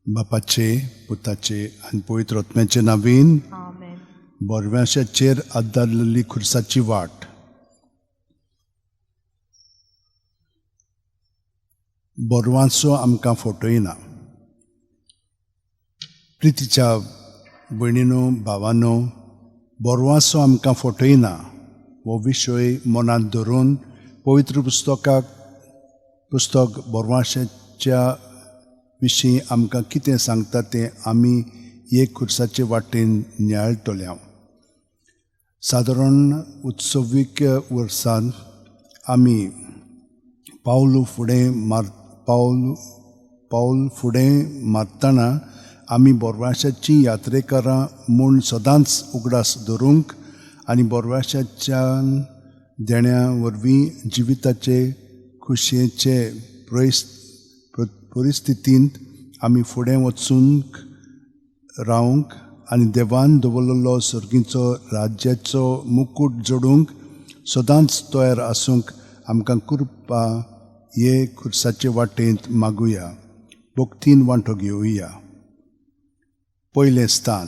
बापाचे, पुताचे आनी पवित्र आत्म्याचे नांवान. आमेन. बोरव्याशाचेर आदारलेली खुर्साची वाट. बोरवांचो आमकां फोटोयना. प्रितीच्या भयणीनो, भावानो, बोरवांचो आमकां फोटोयना हो विशय मनांत धरून पवित्र पुस्तकाक पुस्तक बोरवांशाच्या विशीं आमकां कितें सांगता तें आमी एक खुर्साचे वाटेन नियाळटले. सादारण उत्सवीक वर्सान आमी पावल फुडें मार पावल पावल फुडें मारतना आमी बोरवाशाची यात्रेकरां म्हूण सदांच उगडास धरूंक आनी बोरवाशाच्या देण्या वरवीं जिविताचे खुशयेचे परिस्थितींत आमी फुडें वचूंक रावंक आनी देवान दवरलेलो सर्गीचो राज्याचो मुकूट जोडूंक सदांच तयार आसूंक आमकां कृपा हे खुर्साचे वाटेंत मागुया. भक्तीन वांटो घेवया. पयलें स्थान.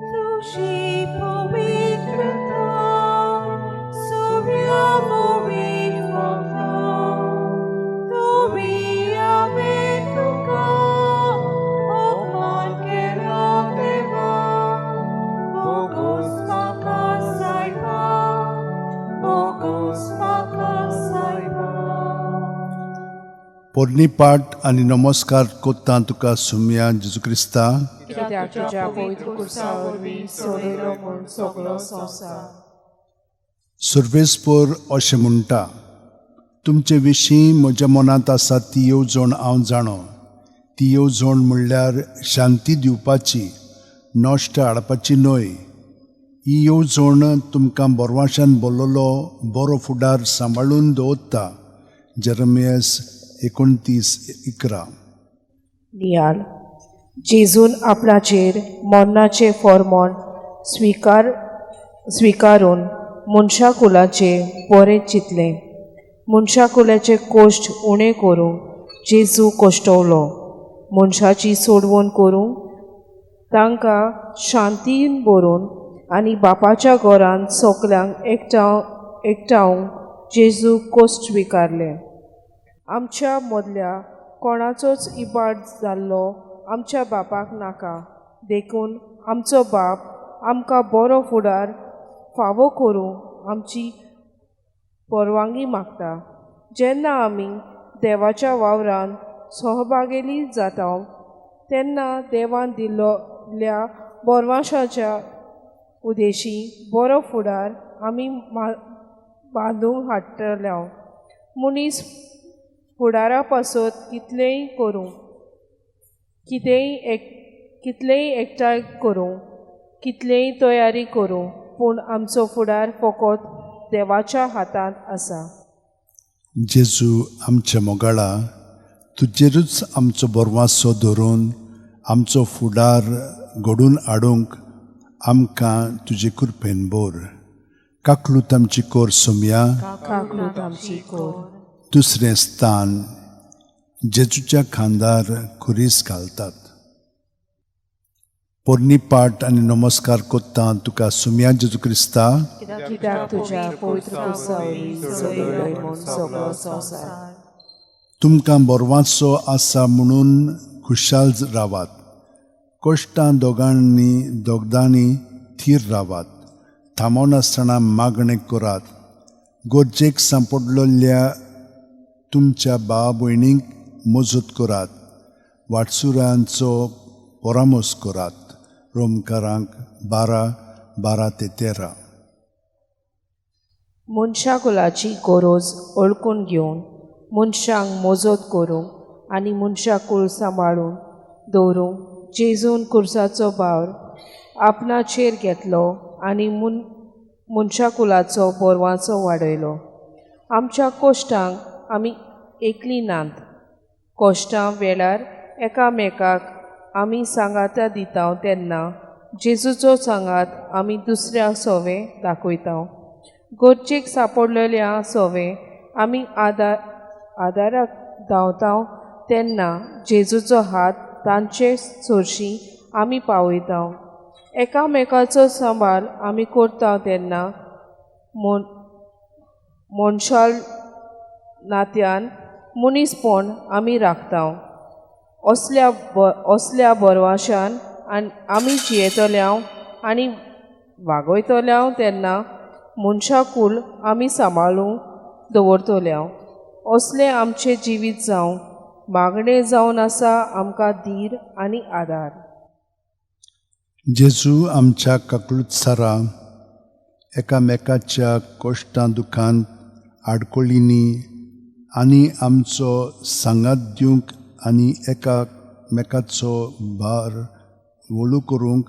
तुजी पवित्रता सुर्या वरी फुलता, तरी हांवें तुका अपमान केला देवा, भोगोस म्हाका सायबा, भोगोस म्हाका सायबा. पोरणी पाठ आनी नमस्कार कोत्ता तुका सुमया जेजू क्रिस्ता, कित्याक तुज्या पवित्र खुर्सा वरवीं सोडयलो म्हूण सगलो संवसार. सर्वेस्पोर अशें म्हणटा, तुमचे विशीं म्हज्या मनांत आसा ती येवजण हांव जाणो. ती येवजण म्हणल्यार शांती दिवपाची, नश्ट हाडपाची न्हय. ही येवजण तुमकां बोरवाशान बोल्लोलो बरो फुडार सांबाळून दवरता. जेरमियस 29:11. नियाल. जेजून आपणाचेर मरणाचें फॉर्मोण स्विकारून मनशा कुलाचें बरें चिंतलें. मनशा कुलाचे कोश्ट उणें करूंक जेजू कश्टवलो. मनशाची सोडवण करूंक तांकां शांतीन बरोवन आनी बापाच्या घरांत सगल्यांक एकठावंक जेजू कोश्ट स्विकारले. आमच्या मदल्या कोणाचोच इबाड जाल्लो आमच्या बापाक नाका, देखून आमचो बाप आमकां बरो फुडार फावो करूंक आमची परवानगी मागता. जेन्ना आमी देवाच्या वावरान सहभागेली जाता तेन्ना देवान दिल्ल्या बोरवाशाच्या उदेशी बरो फुडार आमी बांदूंक हाडटले. मनीस फुडारा पासत कितलेंय करूं, कितलेंय एकठांय करूं, कितलेंय तयारी करूं, पूण आमचो फुडार फकत देवाच्या हातांत आसा. जेजू आमच्या मोगाळा, तुजेरूच आमचो बोरवासो धरून आमचो फुडार घडून हाडूंक आमकां तुजे कृपेन बोर. काकलूत आमची कोर सोमया. काकलूत आमची कोर. दुसरें स्थान. जेजूच्या खांदार खुरीस घालतात. पोरणी पाठ आनी नमस्कार कोत्ता तुका सुमया जेजू क्रिस्ता, कित्याक तुज्या पवित्र खुर्सा वरवीं सोडयलो म्हूण सगलो संवसार. तुमकां बोरवाचो आसा म्हणून खुशाल रावात. कश्टां दोगदांनी थीर रावात. थांबनासतना मागणें करात. गरजेक सांपडलेल्या तुमच्या भाव भयणींक मजत करात. वाटसुरांचो परामर्श करात. रोमकारांक 12:12-13. मनशा कुलाची गरज वळखून घेवन मनशांक मजत करूंक आनी मनशा कूळ सांबाळून दवरूंक जेजून खुर्साचो भार आपणाचेर घेतलो आनी मनशा कुलाचो बोरवाचो वाडयलो. आमच्या कोश्टांक आमी एकली नात. कोश्टां वेळार एकामेकाक आमी सांगाता दिता तेन्ना जेजूचो सांगात आमी दुसऱ्या सोवे दाखयता. गरजेक सांपडलेल्या सोवे आमी आदाराक धांवता तेन्ना जेजूचो हात तांचे सोरशी आमी पावयता. एकामेकाचो सांबाळ आमी करता तेन्ना मनशाल नात्यान मनीसपण आमी राखता. असल्या बरवाशान आमी जियेतल्या आनी वागयतल्या तेन्ना मनशाकूल आमी सांबाळूंक दवरतल्या. असलें आमचें जिवीत जावं मागणें जावन आसा आमकां धीर आनी आदार. जेजू आमच्या काकळूतसारा एकामेकाच्या कश्टां दुखांत आडकोळींनी आनी आमचो सांगात दिवंक आनी एकामेकाचो भार वळू करूंक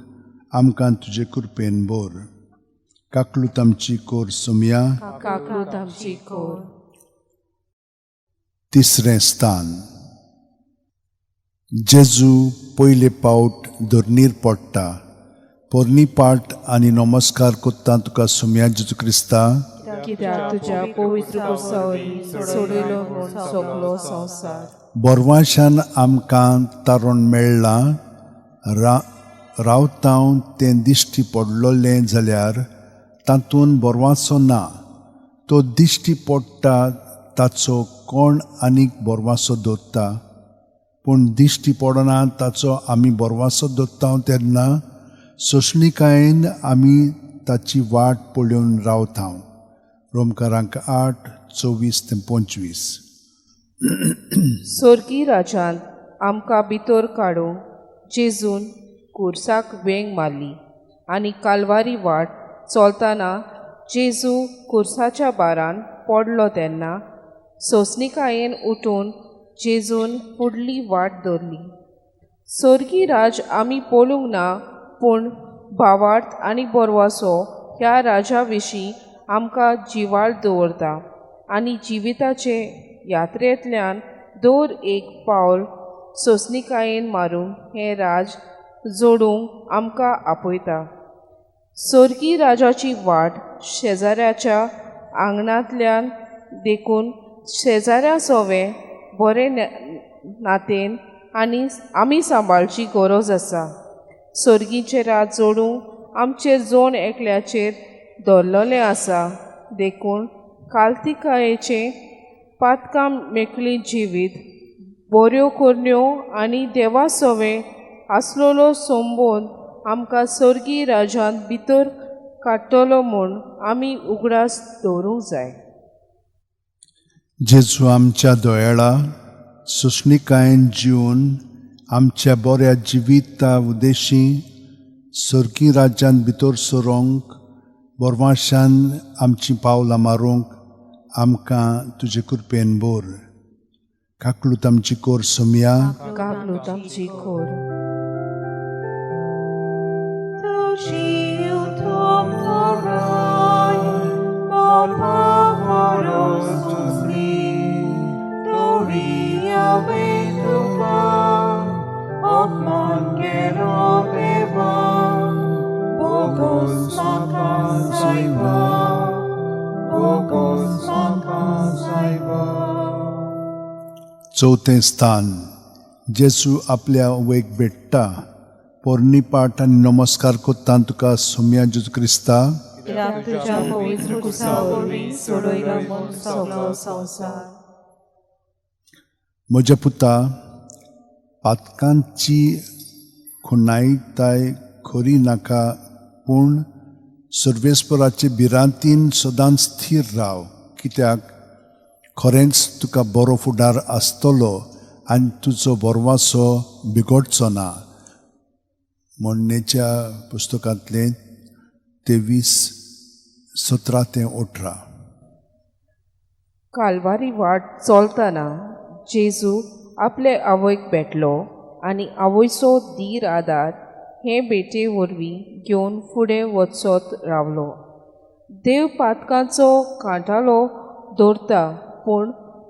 आमकां तुजे कृपेन बोर. काकलूत आमची कोर सोमया. काकलूत आमची कोर. तिसरें स्थान. जेजू पयले पावट धरणीर पडटा. पोरणी पाट आनी नमस्कार कोत्ता तुका सोमया जेजू क्रिस्ता, कित्याक तुज्या पवित्र पुरसा वरवीं सोडयलो म्हूण सगलो संवसार. बोरवाशान आमकां तारण मेळ्ळां. रावतांव तें दिश्टी पडलोलें जाल्यार तातूंत बोरवासो ना. तो दिश्टी पडटा ताचो कोण आनीक बोरवासो दवरता, पूण दिश्टी पडना ताचो आमी बोरवासो दवरता तेन्ना सोंसणिकायेन आमी ताची वाट पळोवन रावता. रोमकारांक 8:24-25. सोर्गी राजान आमकां भितर काडूंक जेजून कुर्साक वेंग मारली आनी कालवारी वाट चलतना जेजू कुर्साच्या बारान पडलो तेन्ना सोंसणिकायेन उठून जेजून फुडली वाट धरली. सोर्गी राज आमी पळोवंक ना, पूण भावार्थ आनी बरवासो ह्या राजा विशीं आमकां जिवाळ दवरता आनी जिविताचे यात्रेंतल्यान दर एक पावल सोंसणिकायेन मारूंक हें राज जोडूंक आमकां आपयता. सोर्गी राजाची वाट शेजाऱ्याच्या आंगणांतल्यान देखून शेजाऱ्या सोवें बरें नातेन आनी आमी सांबाळची गरज आसा. सोर्गीचें राज जोडूंक आमचेर जोण एकल्याचेर धरलेलें आसा, देखून कालतिकायेचें पातकां मेकळी जिवीत बऱ्यो करण्यो आनी देवा सोवें आसलेलो संबंद आमकां सोर्गी राजांत भितर काडटलो म्हूण आमी उगडास दवरूंक जाय. जेजू आमच्या दोयाळा सोंसणिकायेन जिवन आमच्या बऱ्या जिविता उद्देशी सोर्गी राज्यांत भितर सरोंक बोरवाशान आमचीं पावलां मारूंक आमकां तुजे कृपेन बोर. काकलूत आमची कोर सोमया. काकलूत आमची कोर. चवथें स्थान. जेजू आपल्या आवयक भेट्टा. पोरणी पाट आनी नमस्कार कोत्ता तुका सोमया जेजू क्रिस्ता, तुज्या पवित्र कुर्सा वरवीं सोडयलो म्हूण सगलो संवसार. म्हज्या पुता, पातकांची खुणायताय खरी नाका, पूण सर्वेस्पराचे भिरांतीन सदांच स्थीर राव, कित्याक खरेंच तुका बरो फुडार आसतलो आनी तुजो बोरवासो बिगडचो ना. म्हणणेच्या पुस्तकांतलें 23:17-18. कालवारी वाट चलतना जेजू आपले आवयक भेटलो आनी आवयचो धीर आदार हे भेटे वरवीं घेवन फुडें वचत रावलो. देव पातकांचो कांठालो दवरता, पूण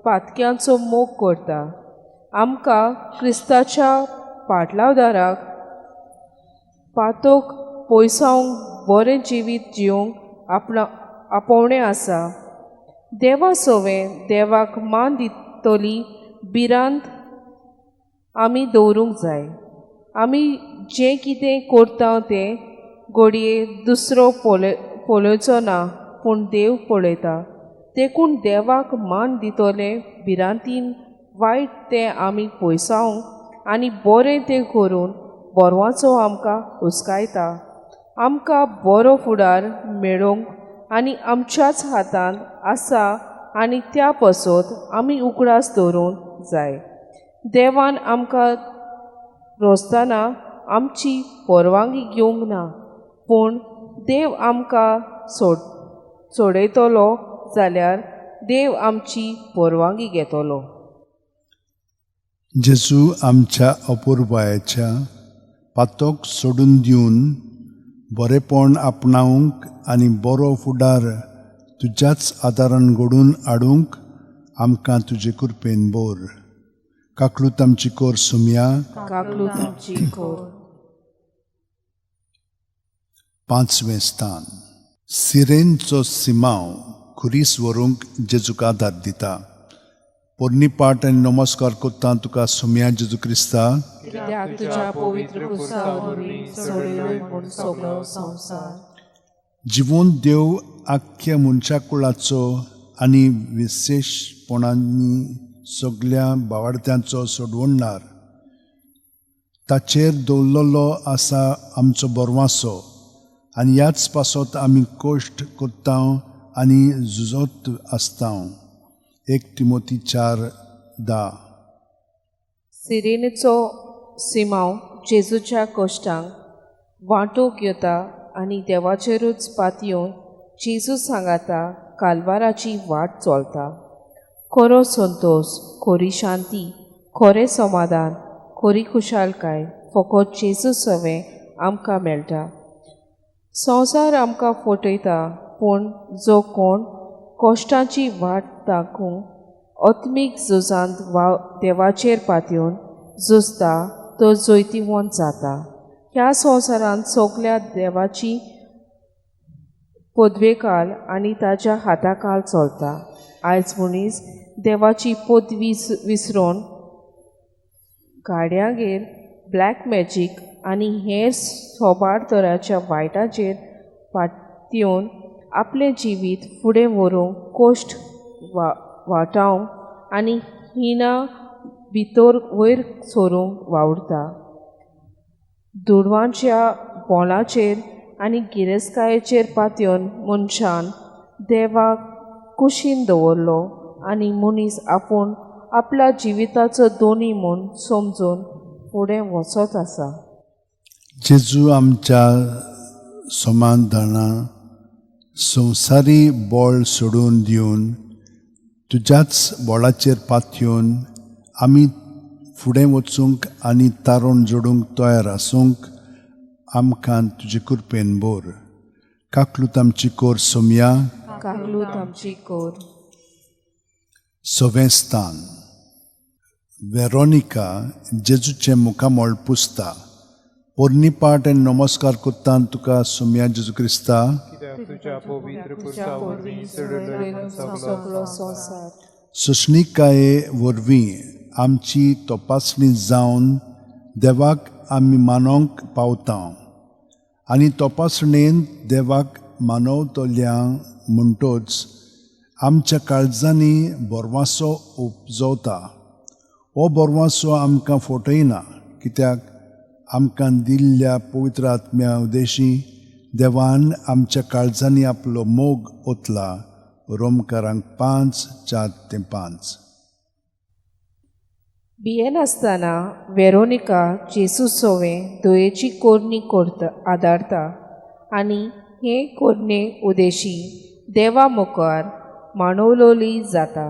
पातक्यांचो मोग करता. आमकां क्रिस्ताच्या पाटलावदाराक पातोक पयसावंक बरें जिवीत जिवंक आपणा आपोवणें आसा. देवा सोवें देवाक मान तली भिरांत आमी दवरूंक जाय. आमी जें कितें करता तें घडये दुसरो पळोवचो ना, पूण देव पळयता. देखून देवाक मान दितले भिरांतीन वायट तें आमी पयसावंक आनी बरें तें करून बरवाचो आमकां हुस्कायता. आमकां बरो फुडार मेळोवंक आनी आमच्याच हातांत आसा आनी त्या पसत आमी उगडास दवरूंक जाय. देवान आमकां रोसतना आमची परवानगी घेवंक ना, पूण देव आमकां सोडयतलो जाल्यार देव आमची परवानगी घेतलो. जेजू आमच्या अपुरबायेच्या पातोक सोडून दिवन बरेपण आपणावंक आनी बरो फुडार तुज्याच आदारान घडोवन हाडूंक आमकां तुजे कृपेन बोर. काकलूत आमची कोर सुमया, काकलूत आमची कोर. पांचवें स्थान. सिरेनचो सिमांव खुरीस व्हरूंक जेजूक आदार दिता. पोरणी पाट आनी नमस्कार करता तुका सुमया जेजू क्रिस्ता, कित्याक तुज्या पवित्र क्रुसा वरवीं सोडयलो म्हूण सगळो संवसार. जिवंत देव आख्ख्या मनशाकुळाचो आनी विशेशपणांनी सगल्या बावाडत्यांचो सोडवणणार. ताचेर दवरलेलो आसा आमचो बरवासो आनी ह्याच पासत आमी कश्ट करता आनी झुजत आसता. 1 तिमोती 4:10. सिरेनेचो सिमांव जेजूच्या कश्टांक वांटो घेता आनी देवाचेरूच पातयेवन जेजू सांगाता कालवाराची वाट चलता. खरो संतोश, खरी शांती, खरें समाधान, खरी खुशालकाय फकत जेजू सवें आमकां मेळटा. संवसार आमकां फटयता, पूण जो कोण कश्टांची वाट दाखोवंक आत्मीक झुजांत देवाचेर पातयेवन झुजता तो जैतिवंत जाता. ह्या संवसारांत सगल्या देवाची पदवेकाल आनी ताच्या हाताकाल चलता. आयज मनीस देवाची पदवी विसरून गाडयांगेर ब्लॅक मॅजीक आनी हेर सोबार तराच्या वायटाचेर पातयेवन आपलें जिवीत फुडें व्हरूंक कश्ट वाटावंक आनी हिना भितर वयर सरूंक वावुरता. दुडवांच्या बोलाचेर आनी गिरेस्तकायेचेर पातयेवन मनशान देवाक कुशीन दवरलो आनी मनीस आपूण आपल्या जिविताचो दोनी म्हूण समजून फुडें वचत आसा. जेजू आमच्या समाधाना संवसारी बळ सोडून दिवन तुज्याच बळाचेर पातयेवन आमी फुडें वचूंक आनी तारण जोडूंक तयार आसूंक आमकां तुजे कृपेन बोर. काकलूत आमची कोर सोमया, काकलूत आमची कोर. सवें स्थान. वेरोनिका जेजूचें मुखामळ पुसता. पोरणी पाट आनी नमस्कार करता तुका सुमया जेजू क्रिस्ता, सोंसणीकाये वरवीं आमची तपासणी जावन देवाक आमी मानोवंक पावता आनी तपासणेन देवाक मानवतल्या म्हणटोच आमच्या काळजांनी बरवासो उपजवता. हो बरवासो आमकां फटयना, कित्याक आमकां दिल्ल्या पवित्र आत्म्या उदेशी देवान आमच्या काळजांनी आपलो मोग ओतला. रोमकारांक 5:4-5. भियेनासतना वेरोनिका जेजू सोवें दयेची कोरणी करता आदारता आनी हे कोरणे उदेशी देवा मुखार मानवलोली जाता.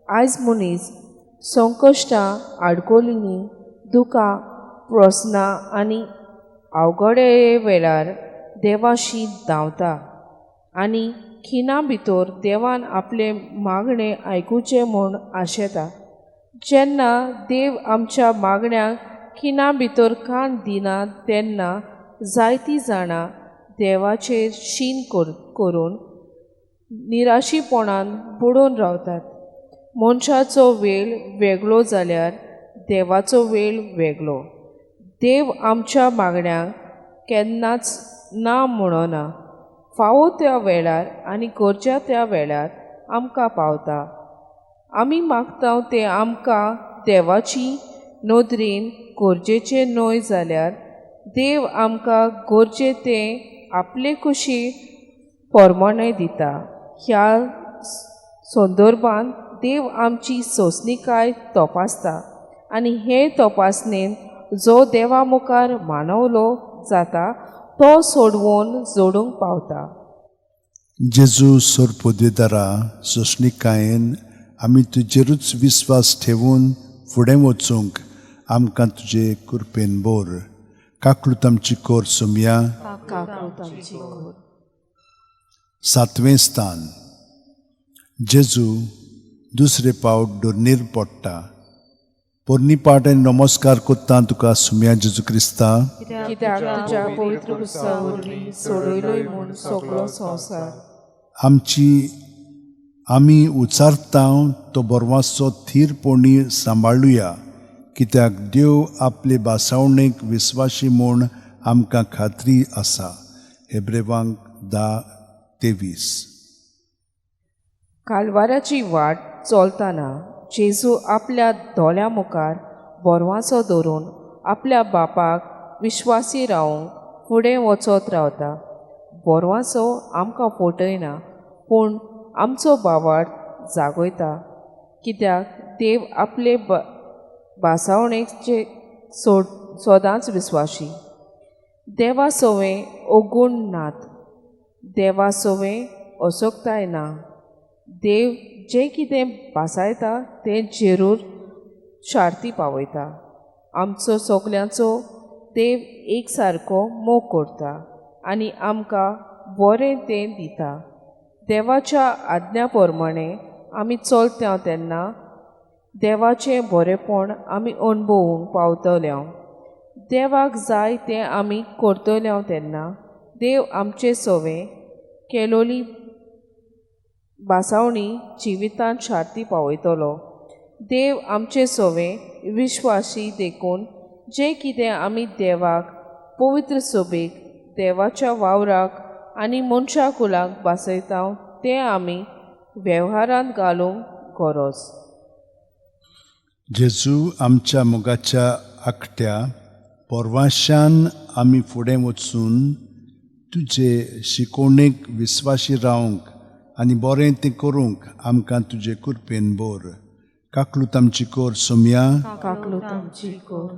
आयज मनीस संकश्टां, आडकोलिनी, दुकां, प्रस्नां आनी अवघडे वेळार देवाशी धांवता आनी खिणा भितर देवान आपलें मागणें आयकुचें म्हूण आशेता. जेन्ना देव आमच्या मागण्यांक खिणा भितर कान दिना तेन्ना जायतीं जाणां देवाचेर शीण करून निराशीपणान बुडून रावतात. मनशाचो वेळ वेगळो जाल्यार देवाचो वेळ वेगळो. देव आमच्या मागण्यांक केन्नाच ना म्हणना. फावो त्या वेळार आनी गरजा त्या वेळार आमकां पावता. आमी मागता तें आमकां देवाची नदरेन गरजेचें न्हय जाल्यार देव आमकां गरजे तें आपले कुशी परमाणें दिता. ह्या संदर्भान देव आमची सोंसणीकाय तपासता आनी हे तपासणेन जो देवा मुखार मानवलो जाता तो सोडवून जोडूंक पावता. जेजू सोर पदवेदारा सोंसणीकायेन आमी तुजेरूच विस्वास ठेवून फुडें वचूंक आमकां तुजे कृपेन बोर. काकूत आमची कोर सोमया. काकूत आमची कोर. सातवें स्थान. जेजू दुसरे पावट दोर्नीर पडटा. पोरणी पाट आनी नमस्कार कोत्ता तुका सुम्या जेजू क्रिस्ता, कित्याक तुज्या पवित्र क्रिस्ता वरवीं सोडयलोय म्हूण सगळो संवसार. आमची आमी उचारता तो बरवाचो थीरपणी सांबाळुया, कित्याक देव आपले भासावणेक विस्वाशी म्हूण आमकां खात्री आसा. हेब्रेवांक 10:23. कालवाराची वाट चलतना जेजू आपल्या दोळ्यां मुखार बोरवांचो धरून आपल्या बापाक विश्वासी रावंक फुडें वचत रावता. बोरवांचो आमकां फटयना पूण आमचो बावाट जागयता, कित्याक देव आपले भासावणेचे सदांच विस्वाशी. देवा सवें अगूण नात, देवा सवें असोकताय ना. देव जें कितें भासायता तें जेरूर शार्ती पावयता. आमचो सगल्यांचो देव एक सारको मोग करता आनी आमकां बरें तें दिता. देवाच्या आज्ञा प्रमाणे आमी चलता तेन्ना देवाचें बरेंपण आमी अणभवूंक पावतले. देवाक जाय तें आमी करतले तेन्ना देव आमचे सवें केलोली भासावणी जिवितांत शार्ती पावयतलो. देव आमचे सवें विश्वासी देखून जें कितें आमी देवाक, पवित्र सभेक, देवाच्या वावराक आनी मनशा कुलाक भासयता तें आमी वेव्हारांत घालूंक गरज. जेजू आमच्या मोगाच्या आकट्या परवाशान आमी फुडें वचून तुजे शिकोवणेक विस्वाशी रावंक आनी बरें तें करूंक आमकां तुजे कृपेन बोर. काकूत आमची कोर सोमया. काकूत आमची कोर.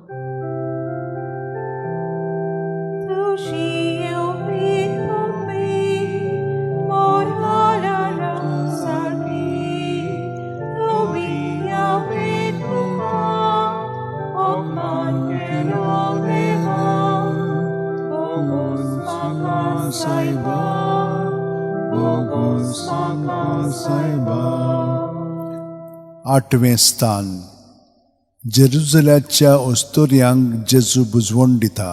आठवें स्थान. जेरुजल्याच्या अस्तोर्यांक जेजू बुजवण दिता.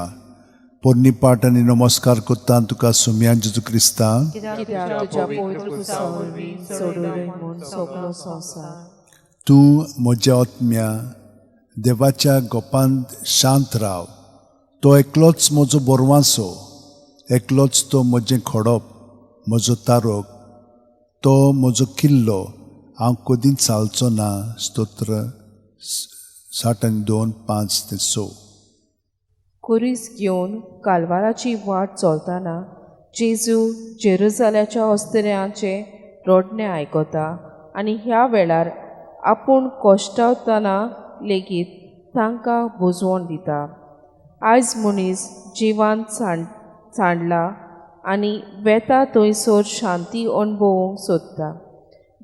पोरणी पाट आनी नमस्कार कोत्ता तुका सुम्या जेजू क्रिस्ता, तूं म्हज्या आत्म्या देवाच्या गोपांत शांत राव. तो एकलोच म्हजो बोरवांसो, एकलोच तो म्हजें खोडप, म्हजो तारोक, तो म्हजो किल्लो, हांव कदींच चालचो ना. स्तोत्र 62:5-6. कुरीस घेवन कालवाराची वाट चलतना जेजू जेरुजाल्याच्या अस्तऱ्यांचें रडणें आयकता आनी ह्या वेळार आपूण कश्टावतना लेगीत तांकां बुजवण दिता. आयज मनीस जिवान सांडला आनी वेता थंयसर शांती अणभवूंक सोदता.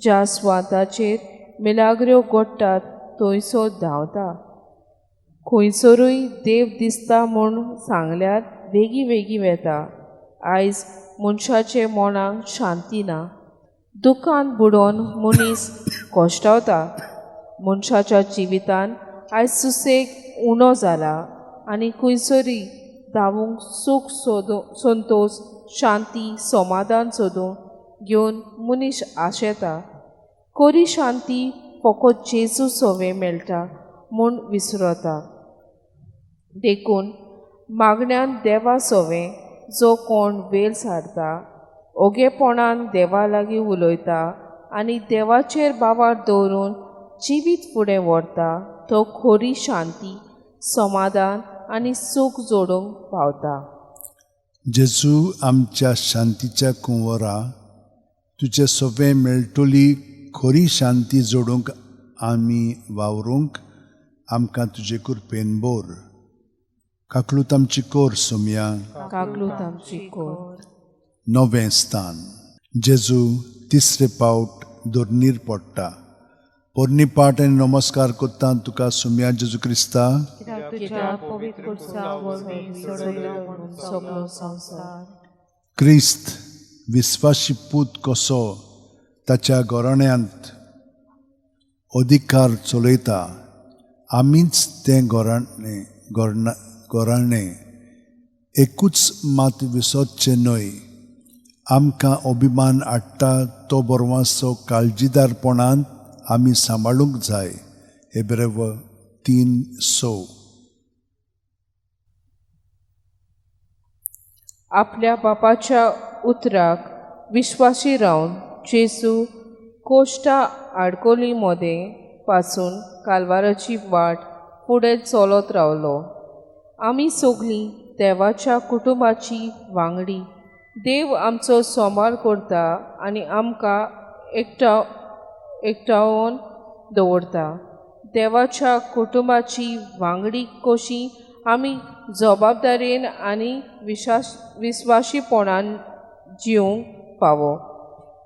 ज्या स्वाताचेर मिलाग्र्यो घडटात थंयसर धांवता. खंयसरूय देव दिसता म्हूण सांगल्यार वेगीं वेगीं वेता. आयज मनशाचे मनाक शांती ना. दुखान बुडोवन मनीस कश्टावता. मनशाच्या जिवितान आयज सुसेग उणो जाला आनी खंयसरूय धांवूंक सूख सोदूं, संतोश, शांती, समाधान सोदूं घेवन मनीस आशेता. खरी शांती फकत जेजू सोवे मेळटा म्हूण विसरता. देखून मागण्यान देवा सोवे जो कोण वेल सारता, ओगेपणान देवा लागीं उलयता आनी देवाचेर बावार दवरून जिवीत फुडें व्हरता तो खरी शांती, समाधान आनी सूख जोडूंक पावता. जेजू आमच्या शांतीच्या कुंवरा, तुजे सोवे मेळटली खरी शांती जोडूंक आमी वावरूंक आमकां तुजे कृपेन बोर. काकलूत आमची कोर सोमया, काकलूत आमची कोर. नवें स्थान. जेजू तिसरे पावट धरणीर पडटा. पोरणी पाट आनी नमस्कार करता तुका सोमया जेजू क्रिस्ता, क्रिस्त विस्वाशी पूत कसो ताच्या घराण्यांत अधिकार चलयता, आमीच तें घराणें घराणें एकूच मात विसरचें न्हय. आमकां अभिमान हाडटा तो बरवाचो काळजीदारपणान आमी सांबाळूंक जाय. हेब्रेव 3:6. आपल्या बापाच्या उतराक विश्वासी रावन जेजू कोश्टा आडकोली मदें पासून कालवाराची वाट फुडें चलत रावलो. आमी सगळीं देवाच्या कुटुंबाची वांगडी. देव आमचो सांबाळ करता आनी आमकां एकठावन दवरता. देवाच्या कुटुंबाची वांगडी कशी आमी जबाबदारेन आनी विस्वाशीपणान जिवंक फावो.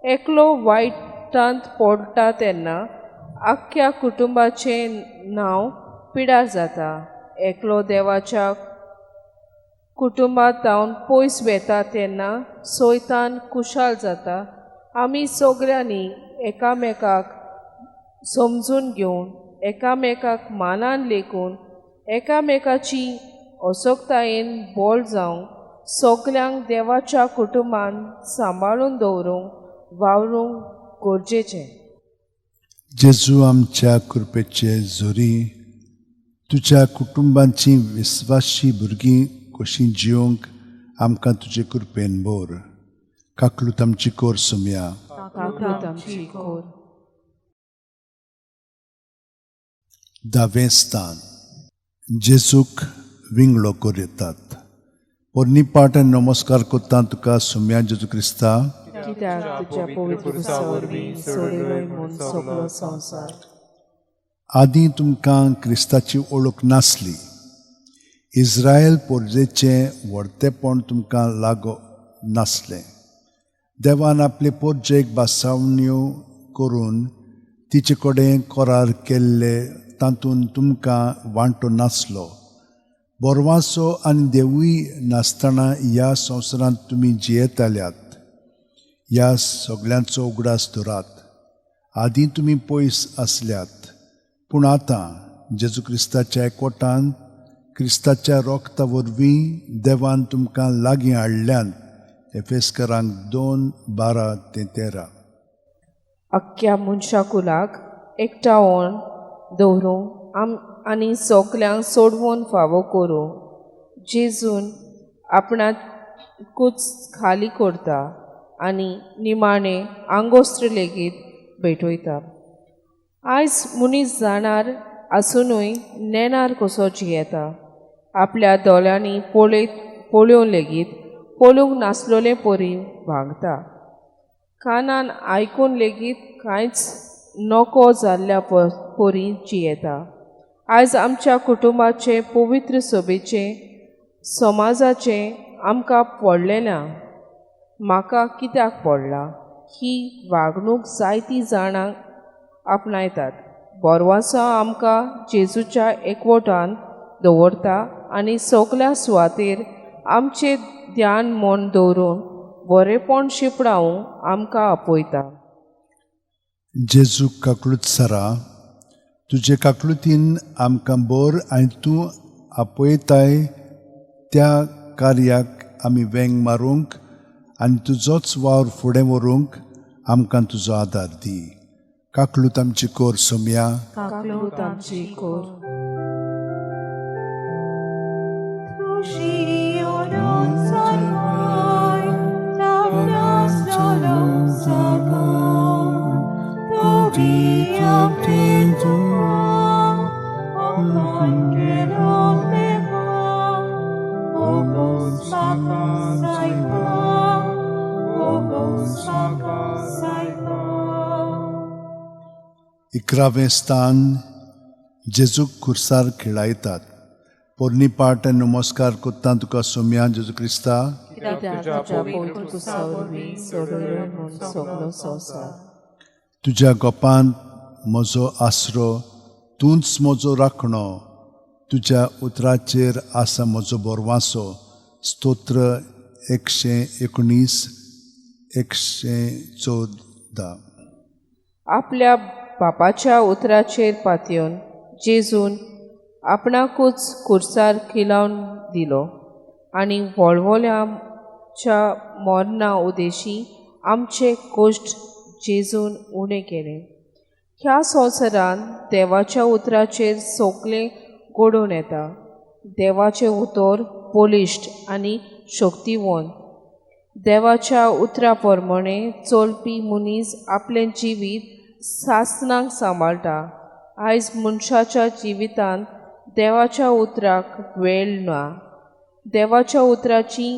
एकलो वायटांत पडटा तेन्ना आख्ख्या कुटुंबाचें नांव पिडार जाता. एकलो देवाच्या कुटुंबांत पयस वेता तेन्ना सोयतान खुशाल जाता. आमी सगळ्यांनी एकामेकाक समजून घेवन, एकामेकाक मानान लेखून, एकामेकाची असक्तायेन बोल जावंक, सगल्यांक देवाच्या कुटुंबान सांबाळून दवरूंक वावरूंक गरजेचें. जेजू आमच्या कृपेचे जोरी तुज्या कुटुंबाची विस्वाशी भुरगीं कशी जिवंक आमकां तुजे कृपेन बोर. काकलूत आमची कोर सोमया, काकलूत आमची कोर. धावें स्थान. जेजूक विंगळो करतात. पोरणी पाट आनी नमस्कार करता तुका सोमया जेजू क्रिस्ता, कित्याक तुज्या पवित्र पुरसा वरवीं सोडयलोय म्हूण सगळो संवसार. आदीं तुमकां क्रिस्ताची ओळख नासली. इस्रायल पोरजेचें व्हडतेपण तुमकां लागो नासलें. देवान आपले पोरजेक बासावण्यो करून तिचे कडेन करार केल्ले तातूंत तुमकां वांटो नासलो. बोरवाचो आनी देवूय नासतना ह्या संवसारांत तुमी जियेताल्यात. ह्या सगळ्यांचो उगडास धरात. आदीं तुमी पयस आसल्यात, पूण आतां जेजू क्रिस्ताच्या एकवटान क्रिस्ताच्या रोगता वरवीं देवान तुमकां लागीं हाडल्यात. एफेस्करांक 2:12-13. अख्ख्या मनशाकुलाक एकठावन दवरूंक आनी सगल्यांक सोडवून फावो करूं जेजून आपणाकूच खाली करता आनी निमाणें आंगोस्त्र लेगीत भेटयता. आयज मनीस जाणार आसुनूय नेणार कसो जियेता. आपल्या दोळ्यांनी पळोवन लेगीत पळोवंक नासलेले परी वागता. कानान आयकून लेगीत कांयच नको जाल्ल्या परी जियेता. आयज आमच्या कुटुंबाचें, पवित्र सभेचें, समाजाचें आमकां पडलें ना. म्हाका कित्याक पडलां ही वागणूक जायतीं जाणां आपणायतात. बोरवासो आमकां जेजूच्या एकवटान दवरता आनी सगल्या सुवातेर आमचें ध्यान मन दवरून बरेपण शिंपडावंक आमकां आपयता. जेजू काकलूत सरा, तुजे काकलुतीन आमकां बोर आनी तूं आपयताय त्या कार्याक आमी वेंग मारूंक आनी तुजोच वावर फुडें व्हरूंक आमकां तुजो आदार दी. काकलूत आमची कोर सोमया. काकलूत आमची कोर. इकरावें स्थान जेजूक खुर्सार खेळायतात. पोरणी पाट आनी नमस्कार कोत्ता तुका सोमया जेजू क्रिस्ता. तुज्या गोपांत म्हजो आसरो, तूंच म्हजो राखणो, तुज्या उतराचेर आसा म्हजो बोरवासो. स्तोत्र 119 114. आपल्या बापाच्या उतराचेर पातयेवन जेजून आपणाकूच कुर्सार खिलावन दिलो आनी वळवळ्याच्या मरणा उदेशी आमचे कोश्ट जेजून उणें केलें. ह्या संवसारांत देवाच्या उतराचेर सगळें घडोवन येता. देवाचें उतर बळिश्ट आनी शक्तिवंत. देवाच्या उतरा प्रमाणे चलपी मनीस आपलें जिवीत सासनाक सांबाळटा. आयज मनशाच्या जिवितांत देवाच्या उतराक वेळ ना. देवाच्या उतराची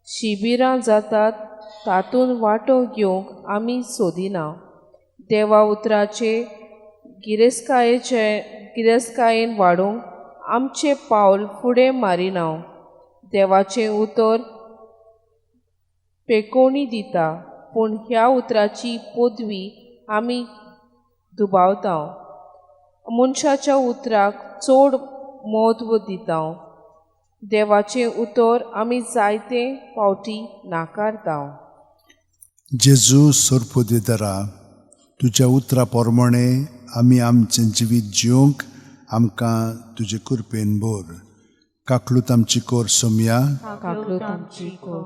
शिबिरां जातात तातूंत वांटो घेवंक आमी सोदिना. देवा उतराचे गिरेस्तकायेन वाडोवंक आमचें पावल फुडें मारिना. देवाचें उतर पेकोवणी दिता, पूण ह्या उतराची पदवी आमी दुबावता. मनशाच्या उतराक चड म्हत्व दिता. देवाचें उतर आमी जायते फावटी नाकारता. जेजू सोरपुदेदारा, तुज्या उतरा प्रमाणे आमी आमचें जिवीत जिवंक आमकां तुजे कृपेन भर. काकलूत आमची कोर सोमया. काकलूत आमची कोर.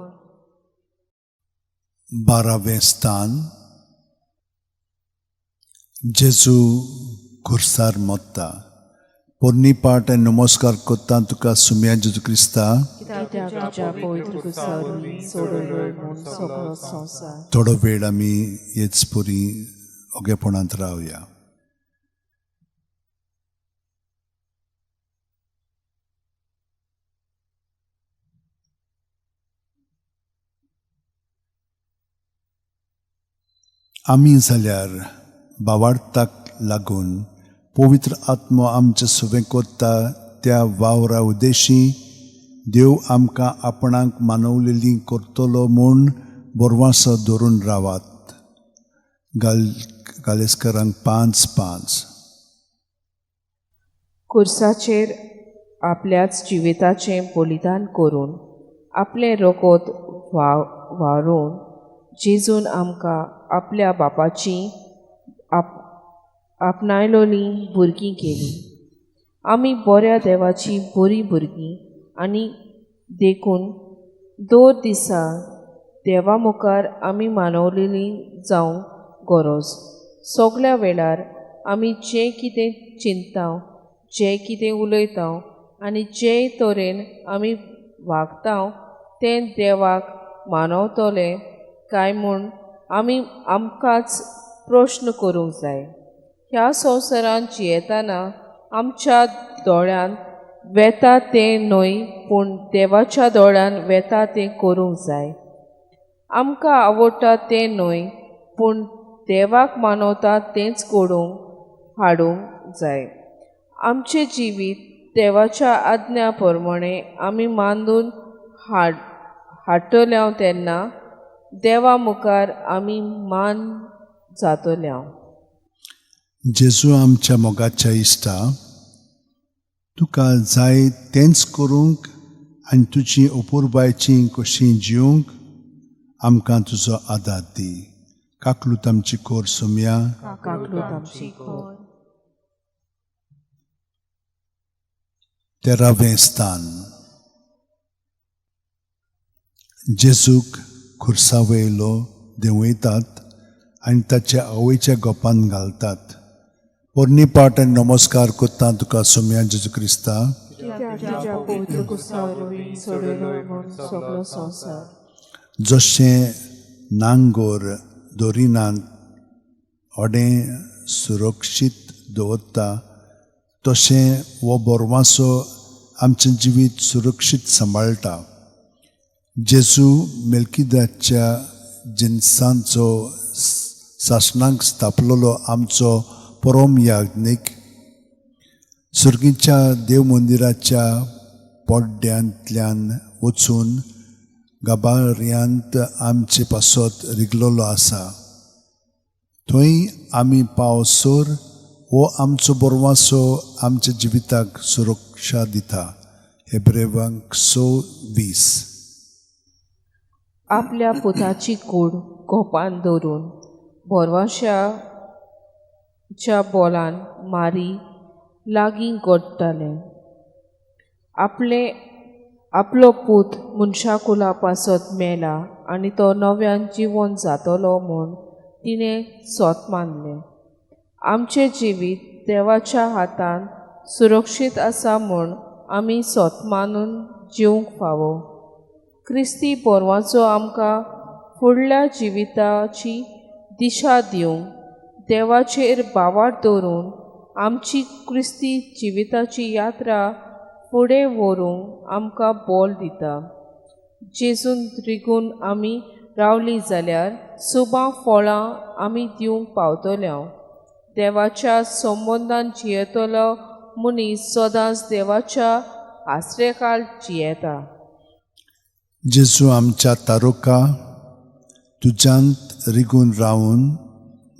12वें स्थान जेजू खुर्सार मोत्ता. पोरणी पाट आनी नमस्कार कोत्ता तुका सुम्या जेजू क्रिस्ता. थोडो वेळ आमी हेच पुरी ओगेपणांत रावया. आमी जाल्यार बावार्थाक लागून पवित्र आत्मो आमचे सुवें कोत्ता त्या वावरा उद्देशी देव आमकां आपणाक मानवलेली करतलो म्हूण बोरवासो धरून रावात. गालेस्करांक 5:5. कुर्साचेर आपल्याच जिविताचें बलिदान करून आपलें रगत वारोवन जेजून आमकां आपल्या बापाची आपणायलोली भुरगीं केली. आमी बऱ्या देवाची बरीं भुरगीं आनी देखून दर दिसा देवा मुखार आमी मानवलेली जावंक गरज. सगल्या वेळार आमी जें कितें चिंतता, जें कितें उलयता आनी जे तरेन आमी वागता तें देवाक मानवतलें काय म्हूण आमी आमकांच प्रश्न करूंक जाय. ह्या संवसारांत जियेतना आमच्या दोळ्यान वेता तें न्हय, पूण देवाच्या दोळ्यान वेता तें करूंक जाय. आमकां आवडटा तें न्हय, पूण देवाक मानवता तेंच घडोवंक हाडूंक जाय. आमचें जिवीत देवाच्या आज्ञा प्रमाणे आमी मानून हाडटले तेन्ना देवा मुखार आमी मान जातले. जेजू आमच्या मोगाच्या इश्टा, तुका जाय तेंच करूंक आनी तुजी अपुरबायची कशी जिवंक आमकां तुजो आदार दी. काकलूत आमची कोर सोमया. काकलूत आमची कोर. 13वें स्थान जेजूक खुर्सा वयलो देंवयतात आनी ताच्या आवयच्या गोपान घालतात. पोरणी पाट आनी नमस्कार करता तुका सोम्या जेजू क्रिस्ता. कित्याक तुज्या पवित्र कुर्सा वरवीं सोडयलो म्हूण सगलो संवसार. जशें नांगोर दोरिनांत अडें सुरक्षीत दवरता तशें हो बोरवांसो आमचें जिवीत सुरक्षीत सांबाळटा. जेजू मेल्किदाच्या जिनसांचो सासणाक स्थापलेलो आमचो परम याज्ञीक सुर्गीच्या देव मंदिराच्या पड्ड्यांतल्यान वचून गाबार्यांत आमचे पासत रिगलेलो आसा. थंय आमी पावसर हो आमचो बोरवासो आमच्या जिविताक सुरक्षा दिता. हेब्रेवांक 6:20. आपल्या पुताची कूड गोपान दवरून बोरवांशाच्या बोलान मारी लागीं गोडटालें. आपले आपलो पूत मनशाकुला पासत मेला आनी तो नव्यान जिवन जातलो म्हूण तिणें सोत मानलें. आमचें जिवीत देवाच्या हातान सुरक्षीत आसा म्हूण आमी सोत मानून जिवंक फावो. क्रिस्ती बोरवाचो आमकां फुडल्या जिविताची दिशा दिवंक देवाचेर बावार दवरून आमची क्रिस्ती जिविताची यात्रा फुडें व्हरूंक आमकां बोल दिता. जेजून रिगून आमी रावलीं जाल्यार सुबां फळां आमी दिवंक पावतले. देवाच्या संबंदान जियेतलो मनीस सदांच देवाच्या आसरेकाल जियेता. जेजू आमच्या तारुका तुज्यांत रिगून रावन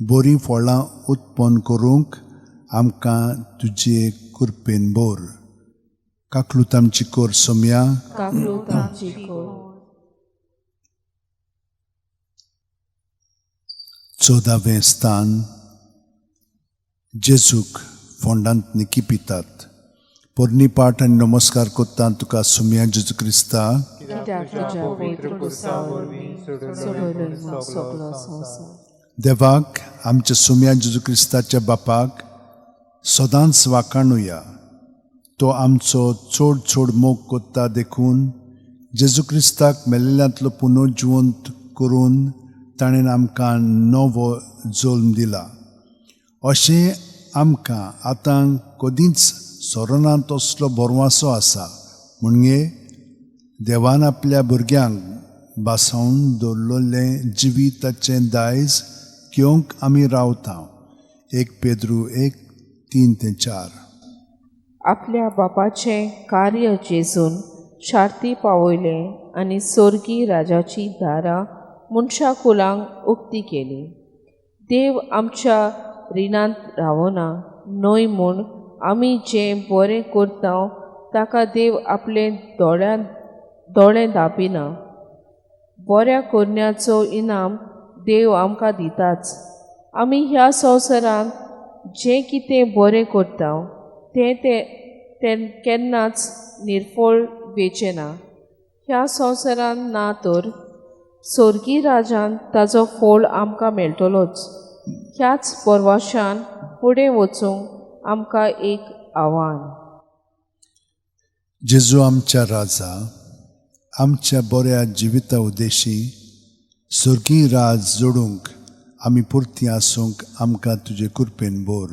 बरीं फळां उत्पन्न करूंक आमकां तुजे कृपेन बोर. काकलूत आमची कोर सोम्या. काकलूत आमची कोर. 14वें स्थान. जेजूक फोंडांत निकी पितात. पोरणी पाट आनी नमस्कार करता तुका सोम्या जेजू क्रिस्ता. कित्याक तुज्या पवित्र कुर्सा वरवीं सोडयलो म्हूण सगलो संवसार. देवाक आमच्या सोम्या जेजू क्रिस्ताच्या बापाक सदांच वाखाणुया. तो आमचो चड चड मोग करता देखून जेजू क्रिस्ताक मेल्ल्यांतलो पुनर्जिवंत करून ताणें आमकां नवो जल्म दिला. अशें आमकां आतां कदींच सोरोना तसलो बोरवासो आसा. म्हणजे देवान आपल्या भुरग्यांक बासावन दवरलेलें जिविताचें दायज घेवंक आमी रावता. 1 पेद्रू 1:3-4. आपल्या बापाचें कार्य जेजून शार्ती पावयलें आनी सोर्गी राजाची दारां मनशा कुलांक उक्ती केली. देव आमच्या रिणांत रावना न्हय म्हूण आमी जें बरें करता ताका देव आपले दोळे दापिना. बऱ्या करण्याचो इनाम देव आमकां दिताच. आमी ह्या संवसारांत जें कितें बरें करता तें तें केन्नाच निर्फळ वेचें ना. ह्या संवसारांत ना तर सोर्गी राजान ताजो फोळ आमकां मेळटलोच. ह्याच परवाशान फुडें वचूंक आमकां एक आव्हान. जेजू आमच्या राजा आमच्या बऱ्या जिविता उद्देशी सोर्गी राज जोडूंक आमी पुरती आसूंक आमकां तुजे कृपेन बोर.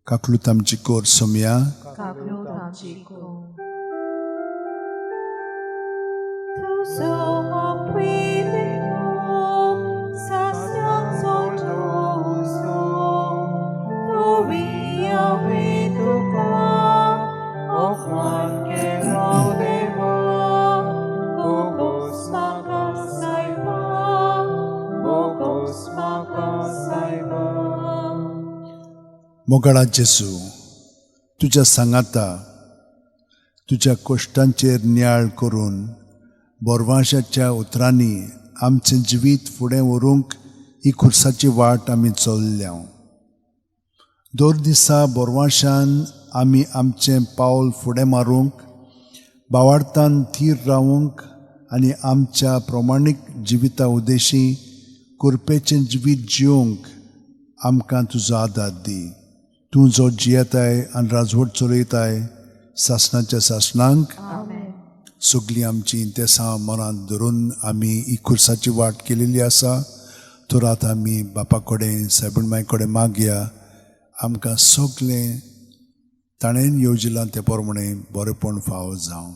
काकलूत आमची कोर सोम्या. काकलूत आमची कोर. मोगाळा जेजू तुज्या सांगाता तुज्या कश्टांचेर नियाळ करून बोरवांशाच्या उतरांनी आमचें जिवीत फुडें व्हरूंक ही खुर्साची वाट आमी चल्ल्या. दर दिसा बोरवांशान आमी आमचें पावल फुडें मारूंक, बावार्थान थीर रावूंक आनी आमच्या प्रमाणीक जिविता उद्देशी कृपेचें जिवीत जिवंक आमकां तुजो आदार दी. तूं जो जियेताय आनी राजवट चलयताय सासणाच्या सासणांक. सगळीं आमची तेसां मनांत धरून आमी ही खुर्साची वाट केलेली आसा. तर आतां आमी बापा कडेन सायबीण माय कडेन मागया आमकां सगळें ताणें येवजिलां ते प्रमाणें बरेंपण फावो जावं.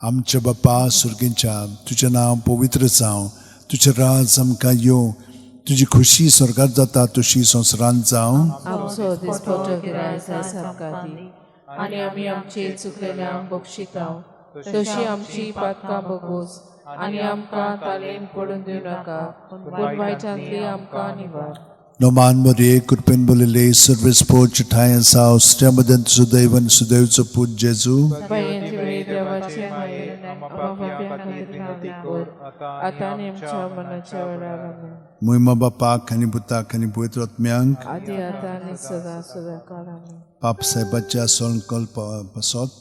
आमच्या बापा सुर्गेच्या, तुजें नांव पवित्र जावं, तुजें राज आमकां येवं, तुजी खुशी स्वर्गात जाता तशी संवसारांत जावं. आमचो दिसपटो गिरायक आमकां दी आनी आमी आमचे चुकलेल्यांक बक्षिता तशी आमची पातकां बगोस आनी आमकां तालेन पडून दिवं नाका, पूण वायटांतली आमकां निवार. नोमान मरिये, कृपेन बोलिले, सर्वेस्पोच ठांय आसा, उस्त्या मदें सुदैव आनी सुदैवचो पूत जेजू. बायेंत वेळी देवाचे माये आमकां पाप्यां खातीर विनंती कर, आतां आनी आमच्या मनाच्या वेळार. आमेन. मोहिमा बापाक आनी पुताक आनी पवित्र आत्म्यांक, आदी आतां आनी सदां सदां काळ. आमेन. पाप साहेबाच्या संकल्प पासत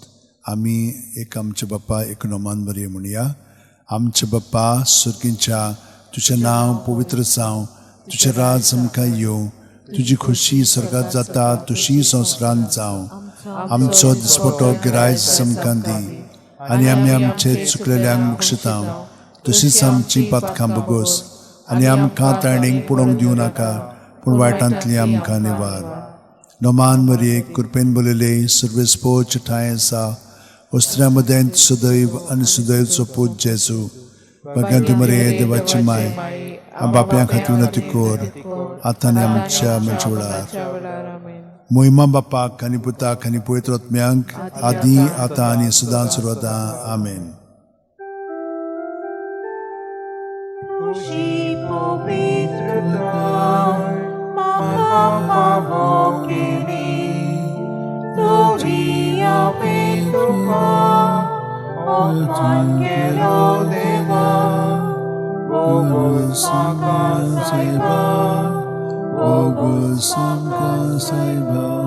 आमी एक आमचे बाप्पा एक नोमान मरिये म्हणया. आमचे बाप्पा सुर्गींच्या, तुजें नांव पवित्र जावं, तुजें राज आमकां येवं, तुजी खुशी स्वर्गात जाता तशी संवसारांत जावं. आमचो दिसपटो गिरायज आमकां दी आनी आमी आमचे चुकलेल्यांक मुक्षतां तशीच आमची पातकां बगोस आनी आमकां ताणींक पडोवंक दिवं नाका, पूण वायटांतली आमकां निवार. नोमान मरिये, कृपेन बोलिले, सर्वेस्पोच ठांय आसा, वस्त्र्या मदें सुदैव आनी सुदैवचो पूत जेजू. भगवंती मरिये, देवाची माय, बाप्यां खातीर विनंती कर, आतां आनी आमच्या मरच्या वेळार. आमेन. मोहिमा बापाक आनी पुताक आनी पवित्र आत्म्यांक, आदी आतां आनी सदां सर्वदां. आमेन. तुजी पवित्रताय म्हाका फावो केली, तुजी हांवें तुका अपमान केलो देवा, बोगोस म्हाका सायबा, बोगोस म्हाका सायबा.